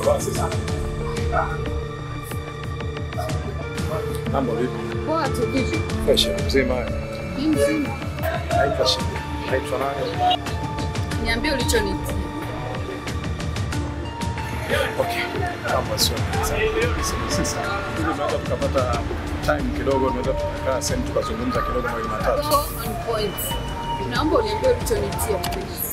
Basi sana. Mambo vipi? Poa tu, vipi? Fresh, mzima. Mimi mzima. Naitwa Shida. Naitwa nani? Niambie ulichonitia. Okay. Kama sio sasa. Tunaweza tukapata time kidogo, tunaweza tukakaa sehemu tukazungumza kidogo mawili matatu. On point. Naomba uniambie ulichonitia please.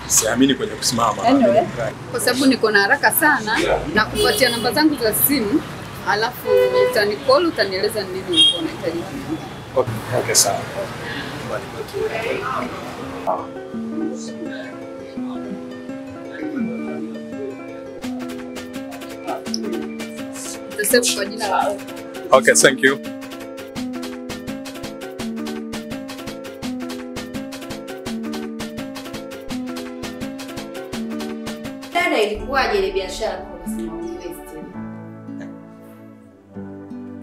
Siamini kwenye kusimama. Anyway, kwa sababu niko na haraka sana na kupatia namba zangu za simu, alafu utanicall utanieleza nini ulikuwa unahitaji. Okay, sawa. Utasema kwa jina la. Okay, thank you. Dada, ilikuwaje ile biashara kwa unasema uiwezi tena?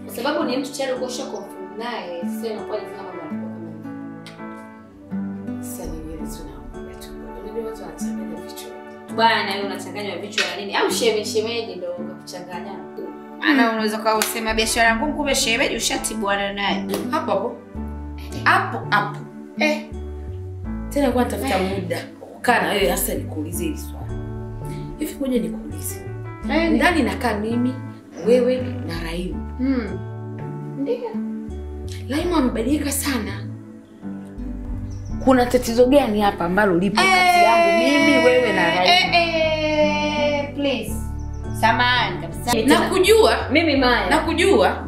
Kwa sababu ni mtu tayari ukosha confirm naye, sasa inakuwa ni kama mambo kama hivi. Sasa ni wewe tunaongea tu. Unajua watu wanachanganya vichwa. Bwana, wewe unachanganya vichwa na nini? Au shemeji ndio ukakuchanganya? Maana unaweza kusema biashara ngumu kumbe shemeji ushatibuana naye. Hapo hapo. Hapo hapo. Tena kwa nitafuta muda kukaa na wewe hasa nikuulize hili swali. Hivi ngoja nikuulize. Ndani nakaa mimi, wewe na Raimu. Ndio. Raimu amebadilika sana. Kuna tatizo gani hapa ambalo lipo kati yangu mimi, wewe na Raimu? Please. Samahani kabisa. Nakujua mimi Maya. Nakujua.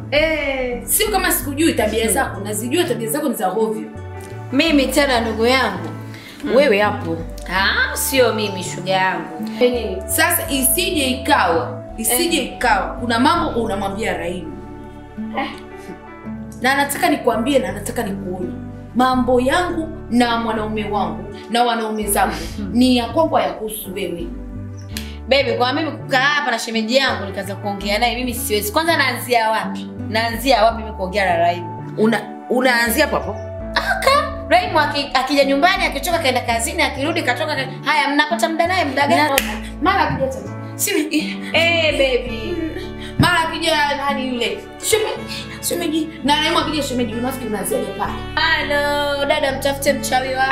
Sio kama sikujui tabia zako, nazijua tabia zako ni za ovyo. Mimi tena ndugu yangu. Wewe hapo. Ah, sio mimi shuga yangu. Sasa isije ikawa kuna mambo unamwambia Raimu. Na nataka nikwambie na nataka nikuone. Mambo yangu na mwanaume wangu na wanaume zangu ni ya kwangu ya kuhusu wewe. Baby, kwa mimi kukaa hapa na shemeji yangu nikaanza kuongea naye mimi siwezi. Kwanza naanzia wapi? Naanzia wapi mimi kuongea na Raimu? Unaanzia hapo hapo? Aka Raimu akija nyumbani akichoka kaenda kazini akirudi katoka haya mnapata muda naye muda gani? Mara akija tena. Shemeji. Baby. Mara akija nani yule? Shemeji. Na Raimu akija shemeji unafiki unaanzaje pale? Halo, dada mtafute mchawi wako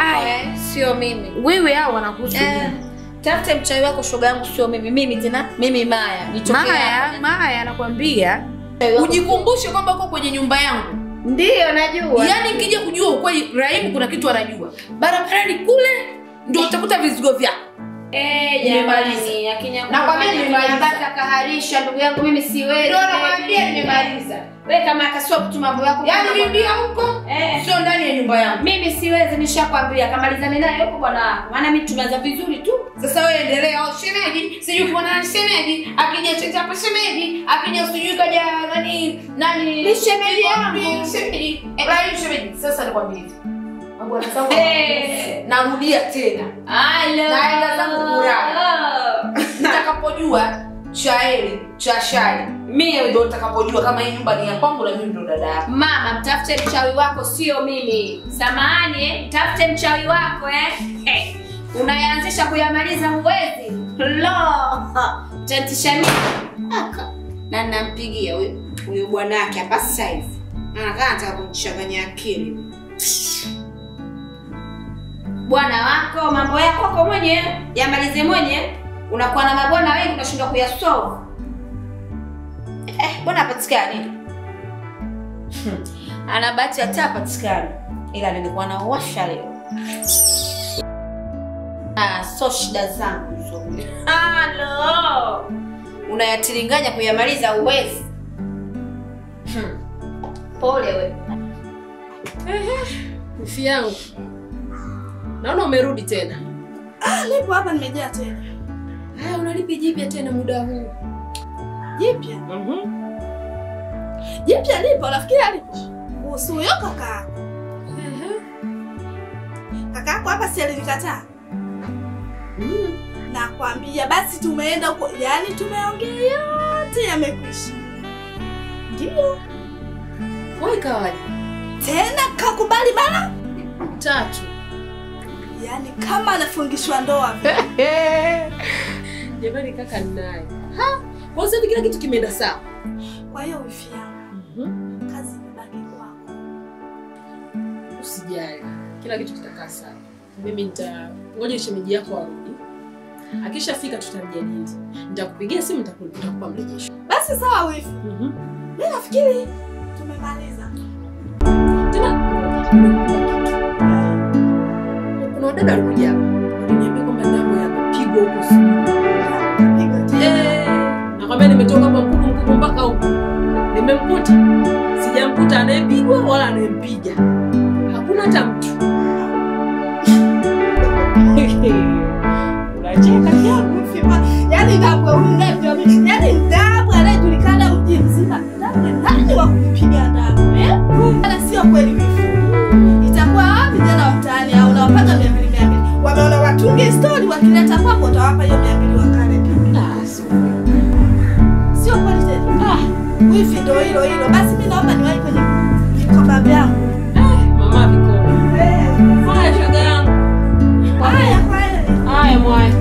sio mimi. Wewe hao wanakuhusu nini? Tafute mchawi wako shoga yangu sio mimi. Mimi tena, mimi Maya. Nitokea. Maya anakuambia ujikumbushe kwamba uko kwenye nyumba yangu. Ndio najua. Yaani nikija kujua ukweli Raimu kuna kitu anajua. Barabarani kule ndio utakuta vizigo vyako. Jamani, nakwambia nimemaliza. Kaharisha ndugu yangu mimi siwezi. Ndio nakwambia nimemaliza. Wewe kama akasua kutu mambo yako. Yaani bibi huko sio ndani ya nyumba yangu. Mimi siwezi, nishakwambia kamalizane naye huko bwana. Maana mimi tumeanza vizuri tu. Sasa wewe endelea au shemeji, sijui kwa shemeji, akija cheta hapa shemeji, akija sijui kaja nani nani. Ni shemeji yangu. Shemeji. Raimu shemeji. Sasa nikwambie hivi. Bwana zangu. Narudia tena. Halo. Naenda zangu kulala. Nitakapojua cha heri cha shari. Mimi ndio nitakapojua kama hii nyumba ni ya kwangu na mimi ndio dada yako. Mama, mtafute mchawi wako sio mimi. Samahani, mtafute mchawi wako Unaanzisha kuyamaliza huwezi. Lo. Utatisha mimi. Aka. Na nampigia huyo bwana yake hapa sasa hivi. Anakaa anataka kunichanganya akili. Bwana wako mambo yako kwa mwenyewe, yamalize mwenyewe. Unakuwa na mabwana wengi unashindwa kuyasolve. Bwana hapatikani. Ana bahati hata hapatikani. Ila nilikuwa nawasha leo. So shida zangu hizo. Halo. Unayatiringanya kuyamaliza uwezi. Pole wewe. Mfi yangu. Naona umerudi tena. Nipo hapa nimejaa tena. Haya, unalipi jipya tena muda huu? Jipya? Jipya lipo, nafikiri alipo. Kuhusu huyo kaka yako. Kaka yako hapa si alinikataa? Nakwambia basi tumeenda huko, yaani tumeongea yote yamekwisha. Ndio. Wewe kawaje? Tena kakubali mara 3. Yaani kama anafungishwa ndoa vile. Jamani kaka ninaye. Ha? Kwa sababu kila kitu kimeenda sawa. Kwa hiyo wifi yangu, kazi imebaki kwako. Usijali. Kila kitu kitakaa sawa. Mimi ngoja shemeji yako arudi. Akishafika tutamjadili. Nitakupigia simu nitakupa mrejesho. Basi sawa wifi. Mimi nafikiri tumemaliza. Tena kuna dada alikuja hapa. Aliniambia kwamba ndambo yamepigwa huko sijui. Nakwambia nimetoka hapa mkubwa mpaka huko. Nimemkuta. Sijamkuta anayepigwa wala anayempiga. Hakuna hata mtu. Unacheka yangu mfima. Yaani ndambo huyu ndio mimi. Yaani ndambo anayejulikana mji mzima. Ndambo nani wa kumpiga ndambo? Ana sio kweli wifi. Itakuwa wapi tena mtaani au unawapata 200 200. Wameona watunge story wakileta kwako utawapa hiyo 200 wakale. Sio kweli tena. Wifi ndio hilo hilo. Basi mimi naomba niwahi kwenye vikoba vyangu. Mama vikoba. Haya shoga yangu. Haya kweli. Haya mwai.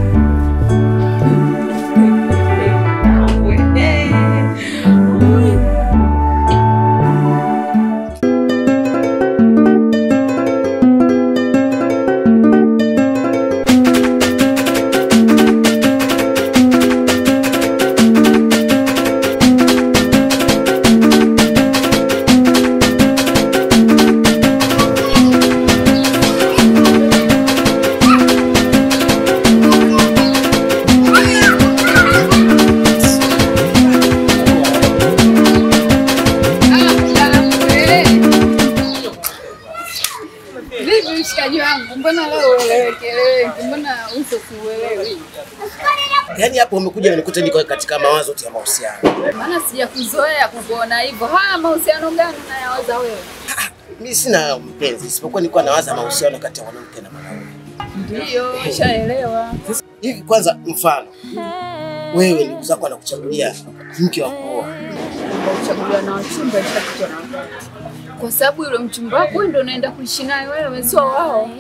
Yaani hapo umekuja unikuta niko katika mawazo ya mahusiano. Maana sijakuzoea kukuona hivyo. Haya mahusiano gani unayawaza wewe? Mimi sina mpenzi, isipokuwa nilikuwa nawaza mahusiano kati ya mwanamke na mwanaume. Ndio, nishaelewa. Hivi kwanza mfano. Wewe ndugu zako anakuchagulia mke wa kuoa. Kuchaguliwa na wachumba ishapitwa na wakati. Kwa sababu yule mchumba wako wewe ndio unaenda kuishi naye wewe, sio wao.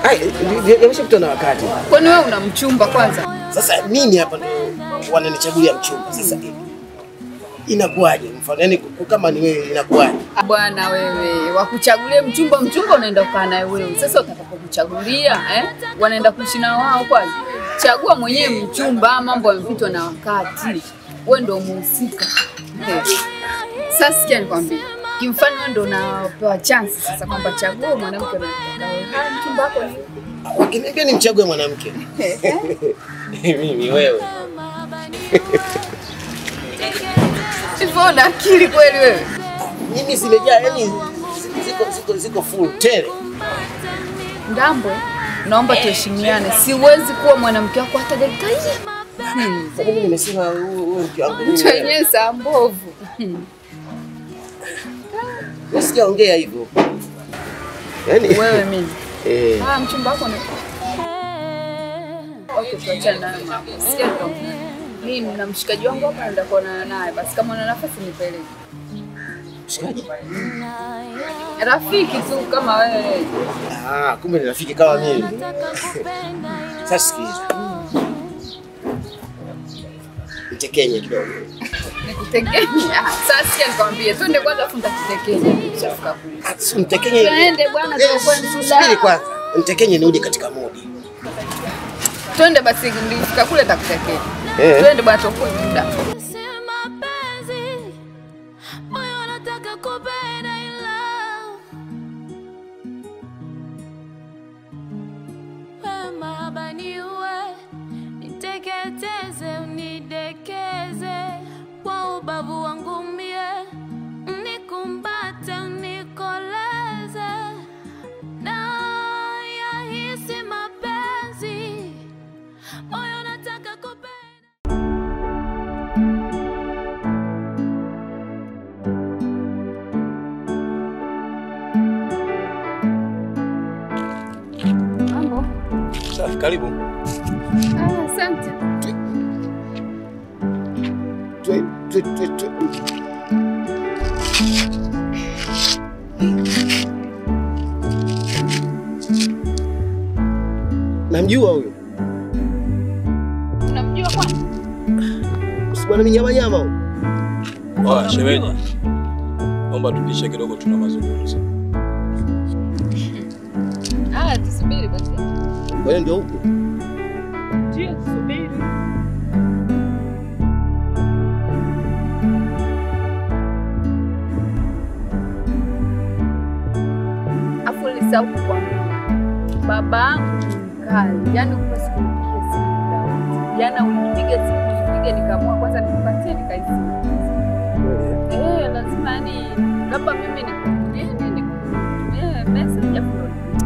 Ai, yameshapitwa na wakati. Kwani wewe una mchumba kwanza? Sasa mimi hapa ndo wananichagulia mchumba. Sasa inakuwaje? Mfano yani kama ni wewe inakuwaje? Bwana wewe, wakuchagulie mchumba, mchumba unaenda kukaa naye wewe. Sasa utakapokuchagulia wanaenda kuishi na wao kwanza. Chagua mwenyewe mchumba, mambo yamepitwa na wakati. Wewe ndio muhusika. Sasa sikia nikwambie. Kimfano wewe ndio unapewa chance sasa kwamba chagua mwanamke unayetaka wewe. Mchumba wako ni wakiniambia nimchague mwanamke. Mimi wewe. Hivyo na akili kweli wewe? Mimi zimejaa, yani ziko full tele. Ndambwe, naomba tuheshimiane. Siwezi kuwa mwanamke wako hata dakika hii. Sasa mimi nimesema huyu mke wangu mimi. Mtu wenyewe saa mbovu. Nasikia ongea hivyo. Yaani wewe mimi. Ah, mchumba wako ni okay, tuachane naye. Sikia ndo. Mimi na mshikaji wangu hapa naenda kuonana naye. Basi kama una nafasi nipeleke. Mshikaji? Rafiki tu kama wewe. Ah, kumbe ni rafiki kama mimi. Sasa sikiliza. Nitekenye kidogo. Nikutekenye? Sasa sikia nikwambie, twende kwanza afu nitakutekenya nikishafika kule. Nitekenye. Twende bwana, tuokoe. Subiri kwanza. Nitekenye nirudi katika modi. Twende basi nikifika kule nitakutekenya. Twende bwana tuokoe muda. Karibu. Asante. Twe. Namjua huyo. Unamjua kwani? Bwana minyama nyama huyo. Ah, shemeji. Naomba tupishe kidogo, tuna mazungumzo. Ah, tusubiri basi. Wewe ndio huko? Ndio, tusubiri. Afu nilisahau kukwambia. Babangu ni mkali. Yaani upasi kumpigia simu muda wote. Yaani unipiga simu, unipige nikaamua kwanza nikupatie nikaizima. Lazima yani labda mimi nikutumie message afu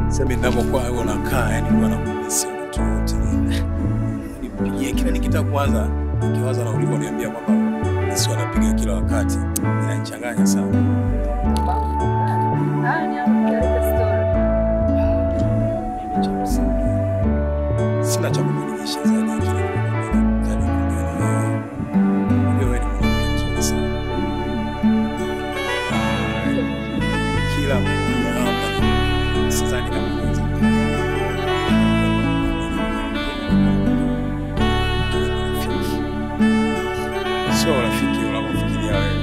sasa mimi ninapokuwa wewe unakaa yani bwana kumisi mtu wote. Nipigie kila nikitaka kuanza, nikiwaza na ulivyoniambia kwamba sio anapiga kila wakati, inanichanganya sana. Ah, ni hapo story. Mimi cha msingi sina cha kubadilisha zaidi ya kile nilichokuambia. Wewe ni mwanamke mzuri sana. Kila mmoja hapa sidhani kama naweza. Sio rafiki unavyofikiria wewe.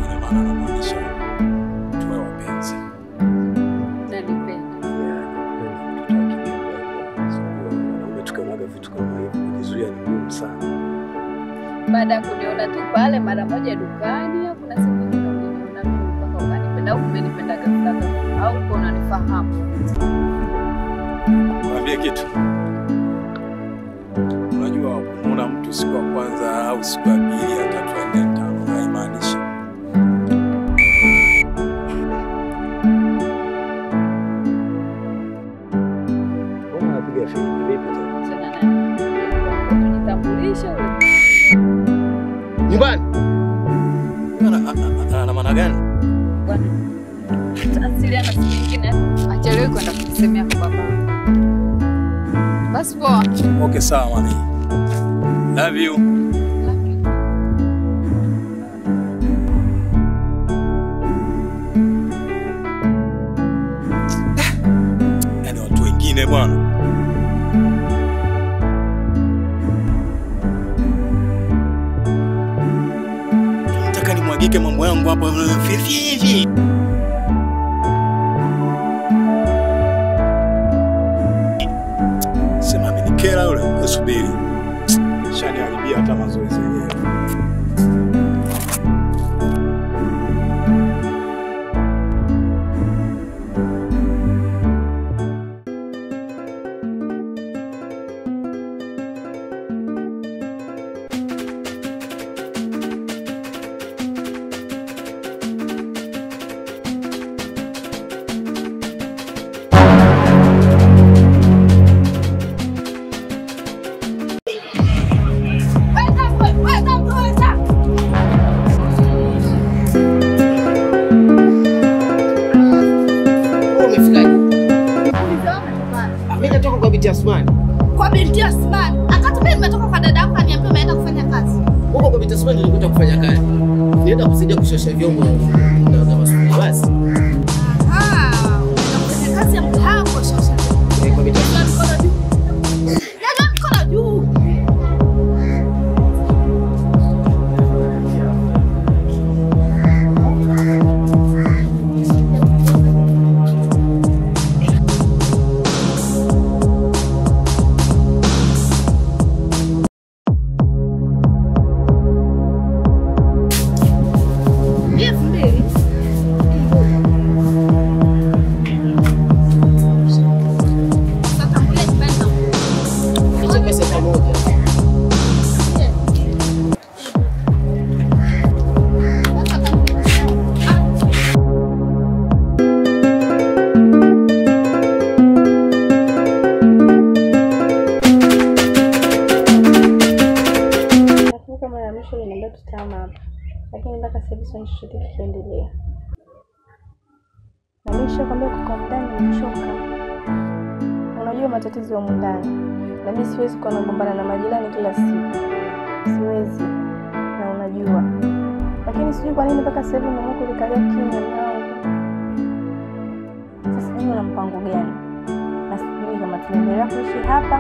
Ina maana namaanisha tuwe wapenzi. Nanipenda. Wanaume tukionaga vitu kama hivi kujizuia ni ngumu sana. Baada ya kuniona tu pale mara moja dukani, kuna siku nyingine uliniona mimi mpaka ukanipenda au umenipenda ghafla au uko unanifahamu. Niambie kitu. Unajua kumuona mtu siku ya kwanza au siku ya pili, ya tatu, ya nne, tano haimaanishi. Mbona unapiga filimbi vipi tena? Tujitambulishe ule. Nyumbani. Ana maana gani? Bwana. Asiliana siku nyingine. Achelewe kwenda kusemea kwa baba. Basi poa. Okay, sawa mami. Love you. Love you. Yaani watu wengine bwana. niweke mambo yangu hapa hivi. Sema amenikera yule, usubiri. Shaniharibia hata mazoezi yenyewe. Kwa binti Asmani. Akati mimi nimetoka kwa dada yako aniambia umeenda kufanya kazi. Huko kwa binti Asmani nilikuta kufanya kazi. Nienda kusaidia kushosha vyombo na masufuria basi. Ah, unafanya kazi ya mtaa kushosha. Kwa binti Asmani. Ndio mkono juu. Lakini mpaka sasa hivi sioni chochote kikiendelea. Na mimi nishakwambia kukaa ndani nimechoka. Unajua matatizo ya ndani. Na mimi siwezi kuwa nagombana na majirani kila siku. Siwezi. Na unajua. Lakini sijui kwa nini mpaka sasa hivi nimeamua kulikalia kimya mwanangu. Sasa sijui una mpango gani. Na sijui kama tunaendelea kuishi hapa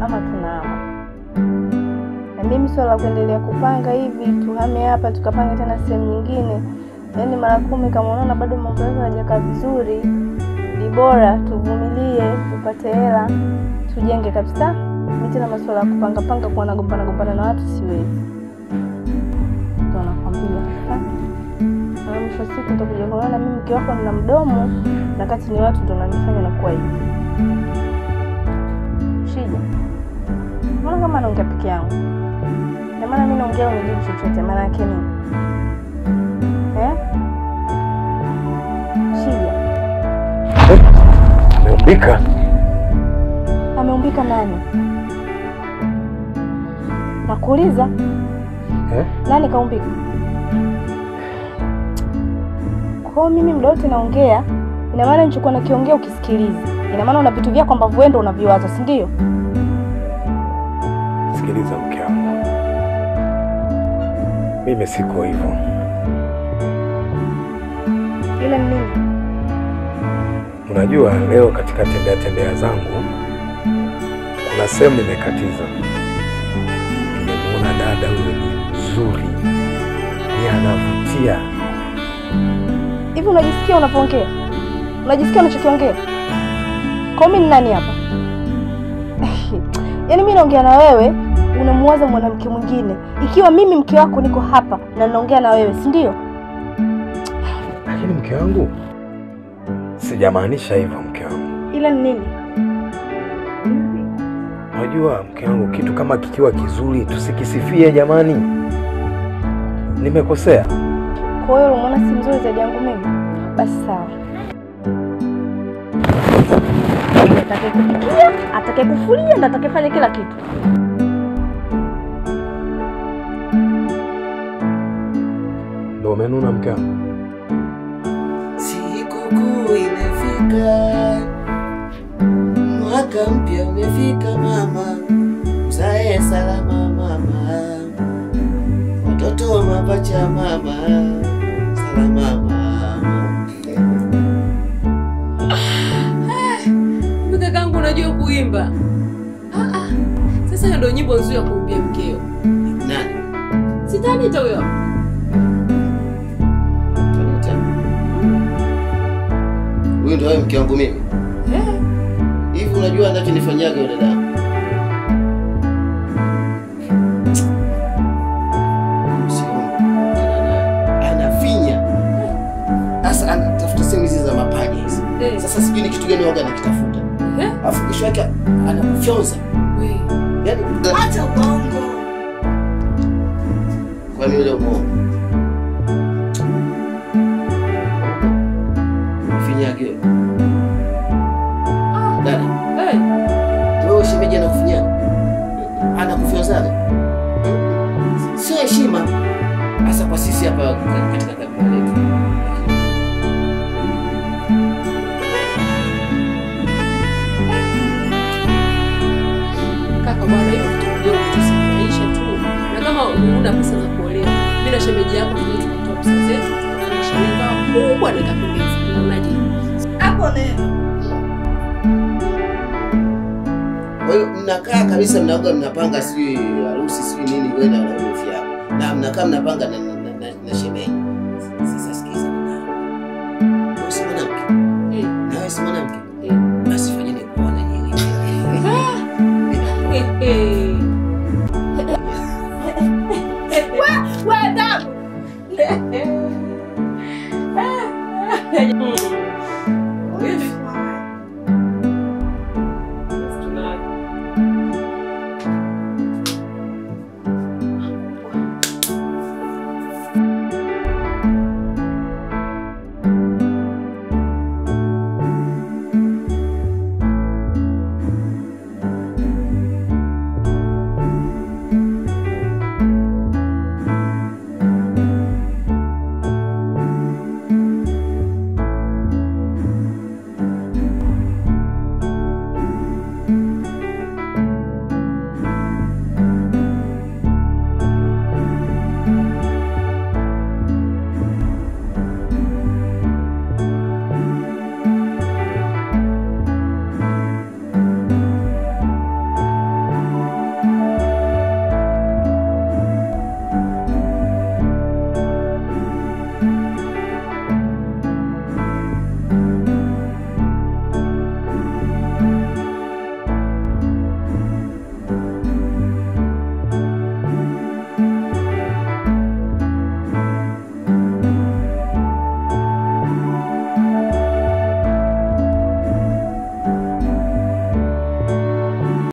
ama tunahama. Na mimi swala kuendelea kupanga hivi tuhame hapa tukapanga tena sehemu nyingine. Yaani mara 10 kama unaona bado mambo yako hayajakaa vizuri, ni bora tuvumilie, tupate hela, tujenge kabisa. Mimi tena masuala ya kupanga panga kuwa nagombana gombana na watu siwezi. Ndio nakwambia. Na mwisho siku utakuja kuona mimi mke wako nina mdomo na kati ni watu ndio wananifanya na kuwa hivi. Shida. Mbona kama naongea peke yangu? Na maana mimi naongea unijibu chochote maana yake nini? Eh? Shida. Ameumbika. Ameumbika nani? Nakuuliza. Eh? Nani kaumbika? Kwa mimi muda wote naongea, ina maana nilichokuwa nakiongea ukisikiliza. Ina maana una vitu vyako ambavyo wewe ndio unaviwaza, si ndio? Sikiliza mke wangu. Mimi siko hivyo. Ila ni nini? Unajua leo katika tembea tembea zangu kuna sehemu nimekatiza. Nimemuona dada yule ni mzuri. Ni anavutia. Hivi unajisikia unapoongea? Unajisikia unachokiongea? Kwa mimi ni nani hapa? Yaani mimi naongea na wewe unamuwaza mwanamke mwingine. Ikiwa mimi mke wako niko hapa na naongea na wewe, si ndio? Lakini mke wangu sijamaanisha hivyo mke wangu. Ila ni nini? Unajua mke wangu kitu kama kikiwa kizuri tusikisifie jamani. Nimekosea? Kwa hiyo unaona si mzuri zaidi yangu mimi? Basi sawa. Atakayekupikia, atakayekufulia na atakayefanya kila kitu. Ndio umenuna mke wangu. Sikukuu imefika, mwaka mpya umefika mama, mzae salama mama, watoto mapacha mama, salama mama. Kakangu unajua kuimba. Sasa hiyo ndio nyimbo nzuri ya kuimbia mkeo. Nani? Sidhani hata huyo. Huyu ndio wewe mke wangu mimi. Hivi unajua anachonifanyaga yule dada? Anafinya. Sasa anatafuta sehemu hizi za mapaja hizi. Sasa sijui ni kitu gani waga anakitafuta. Alafu kesho yake anakufyonza. Yaani acha uongo. Kwa nini yule uongo? Finyage. Dada. Wewe shemeji anakufinya. Anakufyonzaga. Sio heshima. Hasa kwa sisi hapa katika kabila letu. Kaka bwana, hiyo kitu kidogo tu si maisha tu. Na kama una pesa za kuolewa, mimi na shemeji yako tunatoa pesa zetu, tukafanya sherehe kubwa na ikapendeza. Unaonaje? Hapo neno. Kwa hiyo mnakaa kabisa mnaoga mnapanga sijui harusi sijui nini wewe na wifi yako. Na mnakaa mnapanga na shemeji. Sasa sikiza. Wewe si mwanamke. Na wewe si mwanamke.